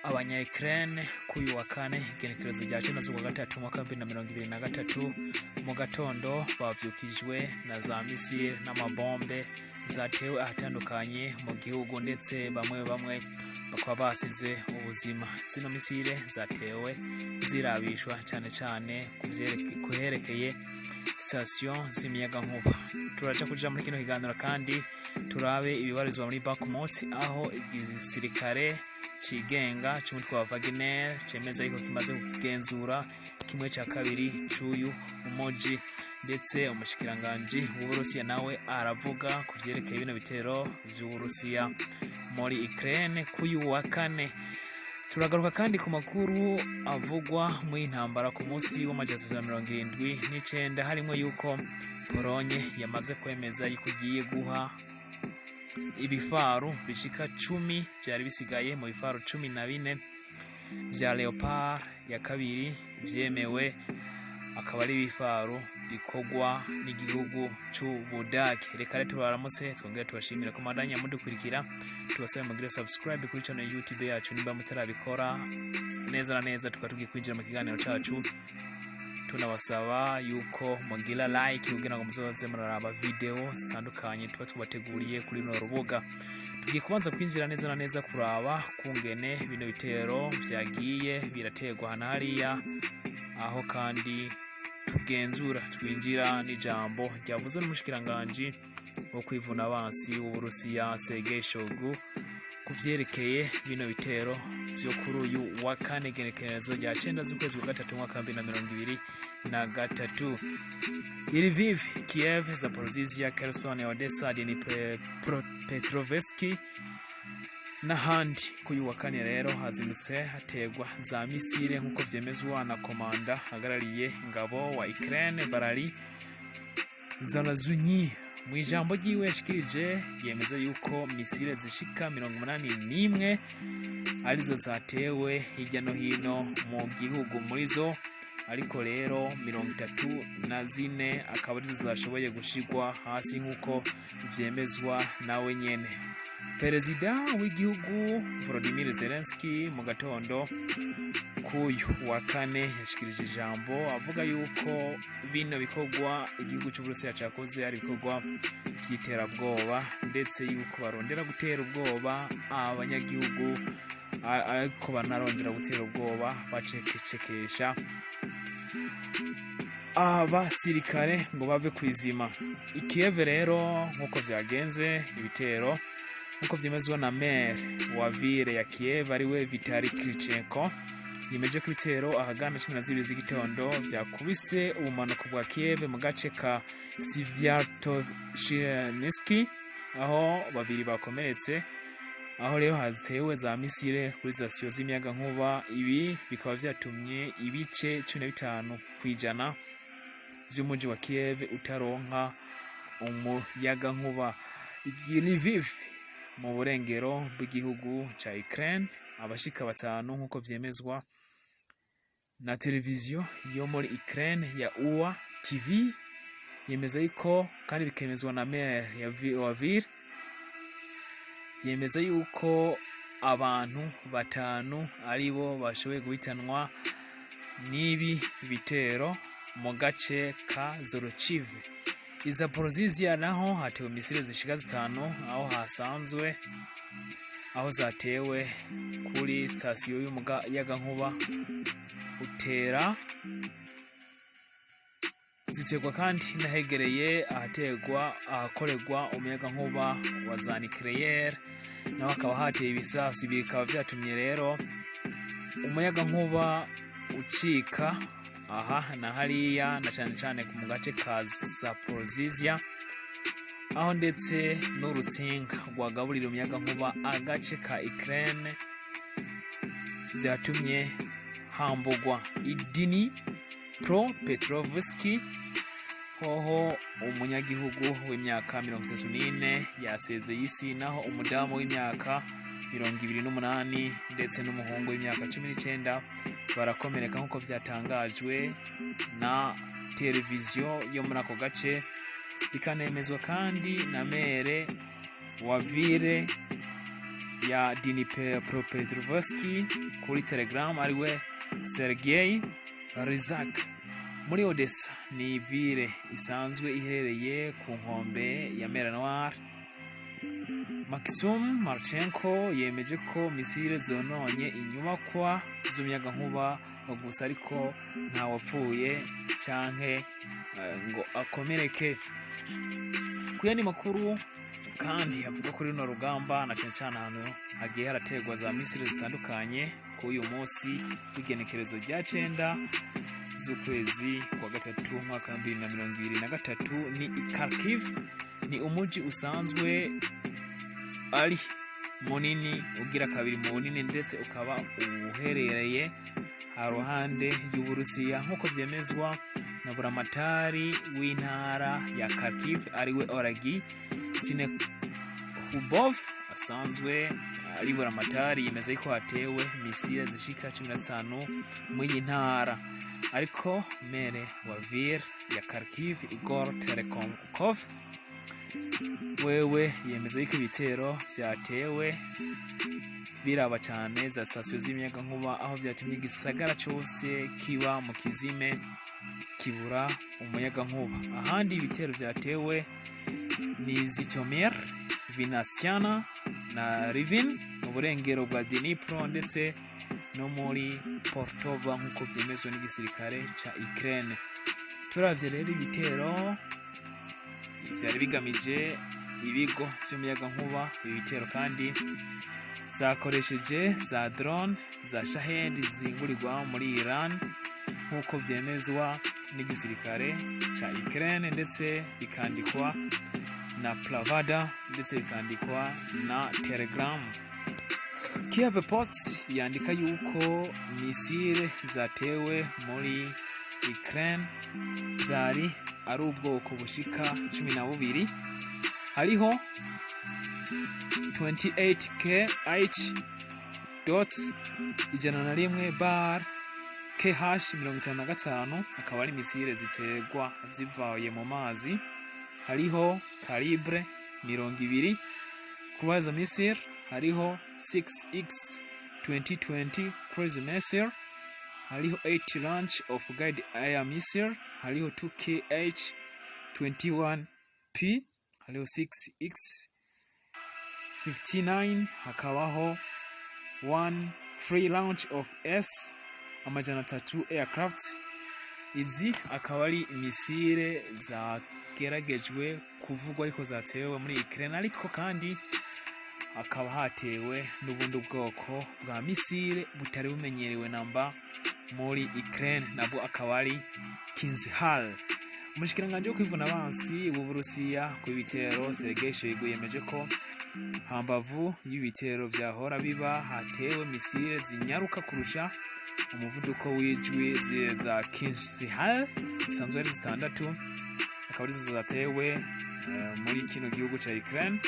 Abanya Ukraine kuri uyu wa kane, igenekerezo rya 9 z'ukwa gatatu, umwaka wa 2023, mu gatondo bavyukijwe na za misile n'amabombe zatewe ahatandukanye mu gihugu, ndetse bamwe bamwe bakaba basize ubuzima. Zino misile zatewe zirabishwa cane cane kuherekeye sitasiyo z'imiyagankuba. Turaja kuja muri kino kiganiro kandi turabe ibibarizwa muri Bakhmut, aho igisirikare cigenga c'umutwe wa Wagner cemeza yuko kimaze kugenzura kimwe ca kabiri c'uyu umuji. Ndetse umushikiranganji w'Uburusiya nawe aravuga ku vyerekeye bino bitero vy'Uburusiya muri Ukraine k'uyu wa kane. Turagaruka kandi ku makuru avugwa mu intambara ku munsi w'379, harimo yuko Polonye yamaze kwemeza yuko igiye guha ibifaru bishika 10 vyari bisigaye mu bifaru 14 vya Leopard ya kabiri vyemewe, akaba ari ibifaru bikorwa n'igihugu c'Ubudage. Reka rero tubaramutse, twongere tubashimire ko mwandanya mudukurikira. Tubasabe mugire subscribe kuri channel ya YouTube yacu nimba mutarabikora. Neza na neza tukaba tugiye kwinjira mu kiganiro cacu, tunabasaba yuko mugira like kugira ngo muzoze muraraba video zitandukanye tuba tubateguriye kuri runo rubuga. Tugiye kubanza kwinjira neza na neza kuraba kungene bino bitero vyagiye biraterwa hana hariya, aho kandi tugenzura twinjira n'ijambo ryavuzwe n'umushikiranganji wo kwivuna abansi w'Uburusiya, Sergei Shoigu, ku vyerekeye bino bitero vyo kuri uyu wa kane, igenekerezo rya 9 z'ukwezi kwa gatatu, umwaka wa 2023. Lviv, Kiev, Zaporozhye, Kherson, Odessa, Dnipropetrovsk n'ahandi, kuri uyu wa kane rero hazindutse hategwa za misile, nk'uko vyemezwa na komanda ahagarariye ingabo wa Ukraine, Valery Zaluzhny. Mu ijambo ryiwe yashikirije, yemeza yuko misile zishika 81 arizo zatewe hirya no hino mu gihugu. Muri zo ariko rero, 34 akaba arizo zashoboye gushigwa hasi, nk'uko vyemezwa nawe nyene. Perezida w'igihugu Volodymyr Zelensky mu gatondo k'uyu wa kane yashikirije ijambo avuga yuko bino bikorwa igihugu c'Uburusiya cakoze ari ibikorwa vy'iterabwoba, ndetse yuko barondera gutera ubwoba abanyagihugu, ariko banarondera gutera ubwoba bacekecekesha abasirikare ngo bave kwizima. I Kiev rero, nk'uko vyagenze, ibitero, nk'uko vyemezwa na maire wa ville ya Kiev, ariwe Vitali Klitschko, yemeje ko ibitero ahagana 12 z'igitondo vyakubise ubumanuko bwa Kiev mu gace ka Svyatoshinsky, aho babiri bakomeretse. Aho rero hatewe za misile kuri sitasiyo z'imiyagankuba. Ibi bikaba vyatumye ibice 15% vy'umuji wa Kiev utaronka umuyagankuba. Lviv mu burengero bw'igihugu ca Ukraine, abashika batanu, nk'uko vyemezwa na televiziyo yo muri Ukraine ya UA TV, yemeza yuko kandi bikemezwa na maire wa ville, yemeza yuko abantu batanu aribo bashoboye guhitanwa n'ibi bitero mu gace ka Zolochiv. I Zaporozhye naho hatewe misile zishika zitanu, aho hasanzwe aho zatewe kuri sitasiyo y'umuyagankuba utera ziterwa, kandi n'ahegereye ahategwa ahakorerwa umuyagankuba wa za nucléaire, naho hakaba hateye ibisasu. Ibi bikaba vyatumye rero umuyagankuba ucika aha na hariya, na cane cane mu gace ka Zaporozhye, aho ndetse n'urutsinga rwagaburira umuyagankuba agace ka Ukraine vyatumye hambugwa. I Dnipropetrovsk hoho umunyagihugu w'imyaka 34 yasezeye isi, naho umudamu w'imyaka 28 ndetse n'umuhungu w'imyaka 19 barakomereka, nk'uko vyatangajwe na televiziyo yo muri ako gace, bikanemezwa kandi na maire wa ville ya Dnipropetrovsk kuri Telegram, ariwe Sergei Rizak. Muri Odessa, ni ville isanzwe iherereye ku nkombe ya Mer Noire, Maxim Marchenko yemeje ko misile zononye inyubakwa z'umuyagankuba gusa, ariko ntawapfuye canke ngo akomereke. Ku yandi makuru kandi avuga kuri runo rugamba, na cane cane ahantu hagiye haraterwa za misile zitandukanye kuri uyu munsi w'igenekerezo rya 9 z'ukwezi kwa gatatu umwaka wa 2023, ni i Kharkiv. Ni umuji usanzwe ari munini, ugira kabiri mu bunini, ndetse ukaba uherereye haruhande y'Uburusiya, nk'uko vyemezwa na buramatari w'intara ya Kharkiv, ariwe Oragi Sinehubov asanzwe ari buramatari. Yemeza ko hatewe misile zishika 15 muri iyi ntara, ariko maire wa ville ya Kharkiv, Igor Terekhov, wewe yemeza yuko ibitero vyatewe biraba cane za sitasiyo z'imiyagankuba, aho vyatumye igisagara cose kiba mu kizime, kibura umuyagankuba. Ahandi ibitero vyatewe ni Zhytomyr, Vinnytsia na Rivne mu burengero bwa Dnipro, ndetse no muri Poltava, nk'uko vyemezwa n'igisirikare ca Ukraine. Turavye rero, ibitero vyari bigamije ibigo vy'umuyagankuba. Ibi bitero kandi zakoresheje za drone za Shahed zihingurirwa muri Iran, nk'uko vyemezwa n'igisirikare ca Ukraine, ndetse bikandikwa na Pravda, ndetse bikandikwa na Telegram. Kiev Post yandika yuko misile zatewe muri Ukraine zari ari ubwoko bushika 12. Hariho 28 KH.101 bar KH 55, akaba ari misile ziterwa zivaye mu mazi. Hariho Kalibr 20 cruise missile, hariho 6X 2020 cruise missile, hariho 8 launch of guide air missile, hariho 2KH 21P, hariho 6X 59, hakabaho 1 free launch of S 300 aircraft. Izi akaba ari misile zageragejwe kuvugwa ariko zatewe muri Ukraine, ariko kandi hakaba hatewe n'ubundi bwoko bwa misile butari bumenyerewe namba muri Ukraine, nabwo akaba ari Kinzhal. Umushikiranganji wo kwivuna abansi w'Uburusiya ku bitero, Sergei Shoigu, yemeje ko hambavu y'ibitero vyahora biba hatewe misile zinyaruka kurusha umuvuduko w'ijwi za Kinzhal zisanzwe ari zitandatu, akaba arizo zatewe muri kino gihugu ca Ukraine,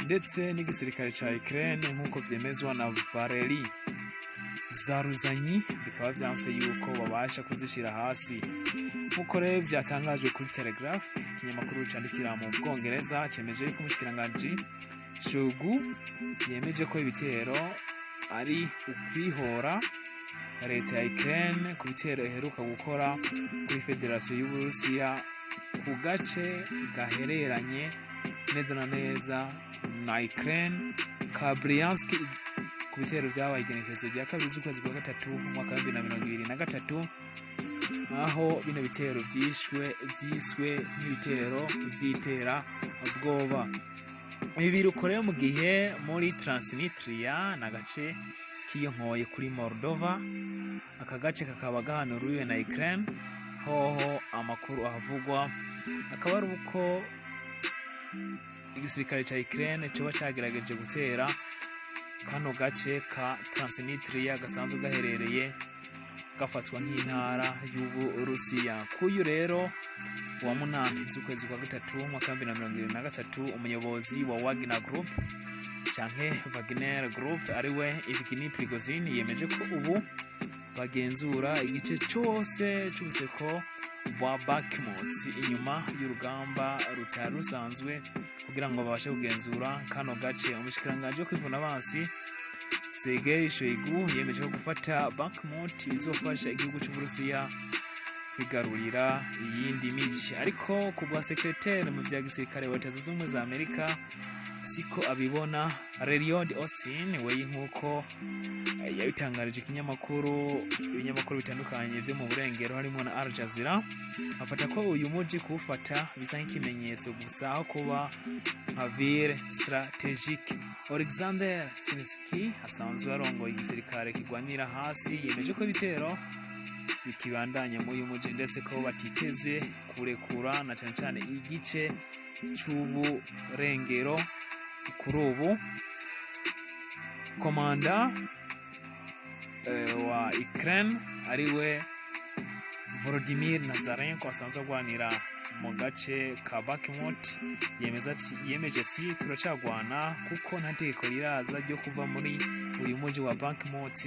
ndetse n'igisirikare ca Ukraine, nk'uko vyemezwa na Valery Zaluzhny, bikaba vyanse yuko babasha kuzishira hasi. Nk'uko rero vyatangajwe kuri Telegraph, ikinyamakuru candikira mu Bwongereza, cemeje yuko umushikiranganji Shoigu yemeje ko ibitero ari ukwihora leta ya Ukraine ku bitero iheruka gukora kuri Federasiyo y'Uburusiya ku gace gahereranye neza na neza na Ukraine ka Bryansk, ku bitero vyabaye igenekerezo rya 2 z'ukwezi kwa gatatu umwaka wa 2023, aho bino bitero vyishwe vyiswe nk'ibitero vy'itera bwoba. Ibi biruko rero mu gihe muri Transnistria, ni agace kiyonkoye kuri Moldova, aka gace kakaba gahanuriwe na Ukraine, hoho amakuru ahavugwa akaba ari uko igisirikare ca Ukraine coba cagerageje gutera kano gace ka Transnistria gasanzwe gaherereye gafatwa nk'intara y'Uburusiya. Kuyu rero wa 8 z'ukwezi kwa gatatu umwaka wa 2023, umuyobozi wa Wagner Group canke Wagner Group, ariwe Evgeny Prigozhin, yemeje ko ubu Bagenzura igice cose c'ubuseruko bwa Bakhmut inyuma y'urugamba rutari rusanzwe kugira ngo babashe kugenzura kano gace. Umushikiranganji wo kwivuna abansi Sergei Shoigu yemeje ko gufata Bakhmut bizofasha igihugu c'Uburusiya kwigarurira iyindi miji, ariko ku bwa secrétaire mu vya gisirikare wa Leta Zunze Ubumwe za Amerika siko abibona. Lloyd Austin we, nk'uko yabitangarije ibinyamakuru bitandukanye vyo mu burengero harimo na Al Jazeera, afata ko uyu muji kuwufata bisa nk'ikimenyetso gusa aho kuba nka ville stratégique. Alexander Syrskyi asanzwe arongoye igisirikare kigwanira hasi yemeje ko ibitero bikibandanya muri uyu muji, ndetse ko batiteze kurekura na cane cane igice c'uburengero. Kuri ubu komanda wa Ukraine ariwe Volodymyr Nazarenko asanzwe agwanira mu gace ka Bakhmut yemeza ati yemeje ati: "Turacagwana kuko nta tegeko riraza ryo kuva muri uyu muji wa Bakhmut,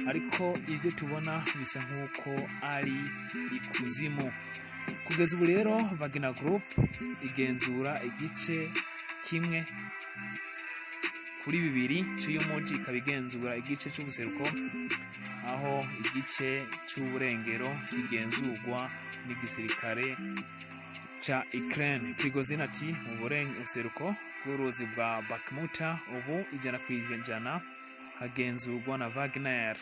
ariko ivyo tubona bisa nk'uko ari ikuzimu." Kugeza ubu rero Wagner Group igenzura igice kimwe kuri bibiri cy'uyu muji, ikaba igenzura igice cy'ubuseruko, aho igice c'uburengero kigenzurwa n'igisirikare ca Ukraine. Prigozhin ati: "Mu buseruko bw'uruzi bwa Bakhmuta ubu 100% hagenzurwa na Wagner."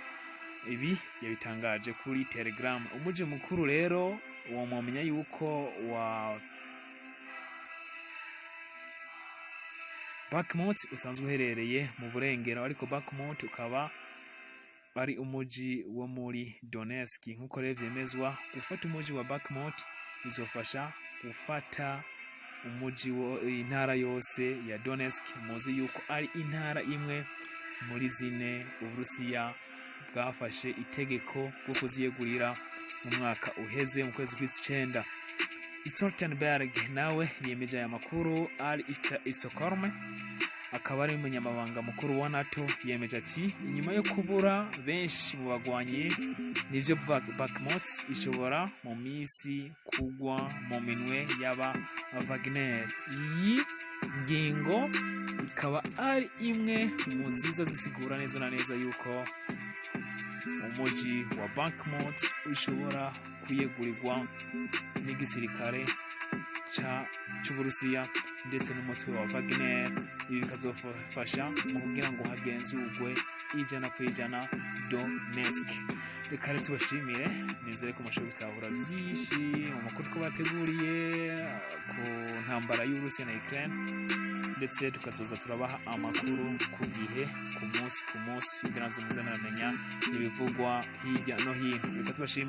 Ibi yabitangaje kuri Telegram. Umuji mukuru rero uwo mwomenya yuko wa Bakhmut usanzwe uherereye mu burengero, ariko Bakhmut ukaba ari umuji wo muri Donetsk. Nk'uko rero vyemezwa, gufata umuji wa Bakhmut bizofasha gufata umuji wo intara yose ya Donetsk. Muzi yuko ari intara imwe muri zine Uburusiya bwafashe itegeko rwo kuziyegurira mu mwaka uheze mu kwezi kw'icenda. Stoltenberg nawe yemeje aya makuru ari i Stockholm, akaba ari umunyamabanga mukuru wa NATO. Yemeje ati: "Inyuma yo kubura benshi mu bagwanyi, nivyo Bakhmut ishobora mu misi kugwa mu minwe y'aba Wagner." Iyi ngingo ikaba ari imwe mu nziza zisigura neza na neza yuko umuji wa Bakhmut ushobora kuyegurirwa n'igisirikare ca c'Uburusiya ndetse n'umutwe wa Wagner. Ibi bikazofasha mu kugira ngo hagenzurwe 100% Donetsk. Reka rero tubashimire, nizere ko mushobora gutahura vyinshi mu makuru twabateguriye ku ntambara y'Uburusiya na Ukraine, ndetse tukazoza turabaha amakuru ku gihe, ku munsi ku munsi, kugira ngo muze muramenya ibivugwa hirya no hino. Reka tubashimire.